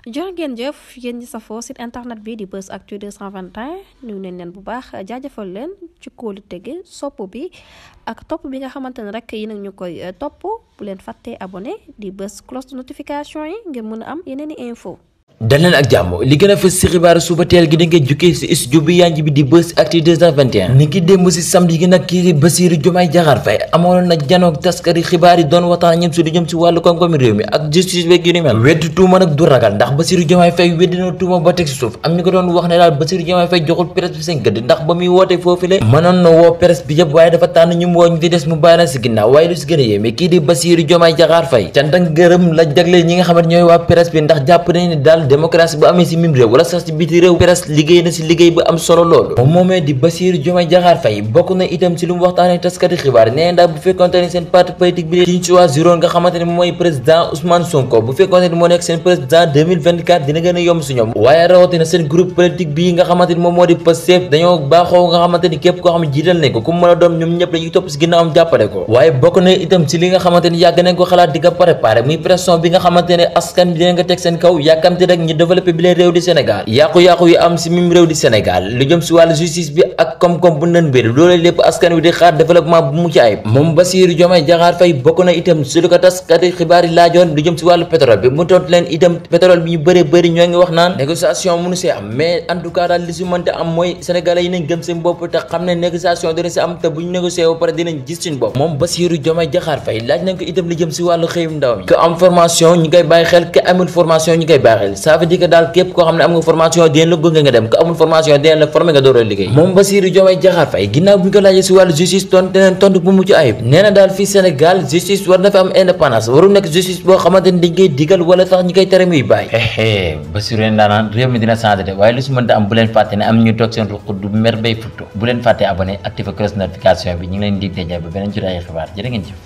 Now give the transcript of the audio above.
jërë ngeen jëf yéen ñi safoo site internet bi di Buzz Actu 221 ñu neen leen bu baax jaajëfal leen ci kóolu tege sopp bi ak topp bi nga xamante ne rek yi nag ñu koy topp bu leen fàttee abonné di bës cloche de notification yi ngir mën a am yeneen i info dal leen ak jàmm li gën a fës ci xibaaru suba teel gi da ngeen jukkee ci studio bi yanj bi di Buzz Actu 221 ni ki démb ci samedi gi nag kii di Bassirou Diomaye Diakhar Faye amoon na janoog taskari xibaar yi doon waxtaan ñëm ci lu jëm ci wàllu koom-koomi réew mi ak justice beeg yu ni mel weddi tuuma nag du ragal ndax Bassirou Diomaye Faye weddi na tuuma ba teg ci suuf am ñu ko doon wax ne daal Bassirou Diomaye Faye joxul presse bi seen gëdd ndax ba muy woote foofule mënoon na woo presse bi yëpp waaye dafa tànn ñu woo ñu fi des mu bàyyi na ci ginnaaw waaye lu ci gën a yéeme kii di Bassirou Diomaye Diakhar Faye cant ak gërëm la jagleel ñi nga xamante ñooy waa presse bi ndax jàpp nañ ne daal démocratie bu amee ci mim réew wala sax ci biti réew presse liggéey na ci liggéey bu am solo loolu moom moomee di Bassirou Diomaye Diakhar Faye bokk na itam ci lu mu waxtaanee taskati xibaar nee ndax bu fekkonte ne seen parti politique bi ci ñu choisiroon nga xamante ne mooy président Ousmane Sonko bu fekkonte ne moo nekk seen président 2024 dina gën a yomb ci ñoom waaye rawatina seen groupe politique bii nga xamante ni moom moo di Pastef dañoo baaxoo nga xamante ni képp koo xam ne jiital nañ ko ku mu mën a doon ñoom ñëpp dañuy topp ci ginnaawam jàppale ko waaye bokk na itam ci li nga xamante ni yàgg nañ ko xalaat di ko préparé muy pression bi nga xamante ne askan bi dina nga teg seen kaw yàkkamte rek ñu développé bi leen réew di Sénégal yàqu-yàqu yi am ci mim réew di Sénégal lu jëm ci wàllu justice bi ak koom-koom bu ndën mbir loolu lépp askan wi di xaar développement bu mucc ayib moom Bassirou Diomaye Diakhar Faye bokk na itam ci lu ko taskati xibaar yi laajoon lu jëm ci wàllu pétrole bi mu tontu leen itam pétrole bi ñu bëree bëri ñoo ngi wax naan négociation mënu ci am mais en tout cas daal li ci mënta am mooy sénégalais yi nañ gëm seen bopp te xam ne négociation dina ci am te bu ñu négocier ba pare dinañ gis suñu bopp moom Bassirou Diomaye Diakhar Faye laaj nañ ko itam lu jëm ci wàllu xëyum ndaw mi ku am formation ñu koy bàyyi xel ku amul formation ñu koy bàyyi xel ça veut dire que daal képp koo xam ne am nga formation dinañ la gunge nga dem ku amul formation dinañ la formé nga door a liggéey moom Bassirou Diomaye Diakhar Faye ginnaaw bi ñu ko laajee ci wàllu justice tontu bu mucc ayib nee na daal fii Sénégal justice war na fi am indépendance warul nekk justice boo xamante ni dañ koy digal wala tax ñi koy tere muy bàyyi Bassirou leen daanaan réew mi dina changé de waaye lu ci mënta am bu leen fàtte ne am ñu toog seen ruq du mer bay futtu bu leen fàtte abonné activé cloche notification bi ñu ngi leen di dig daje ba beneen jotaay xibaar jërë ngeen jëf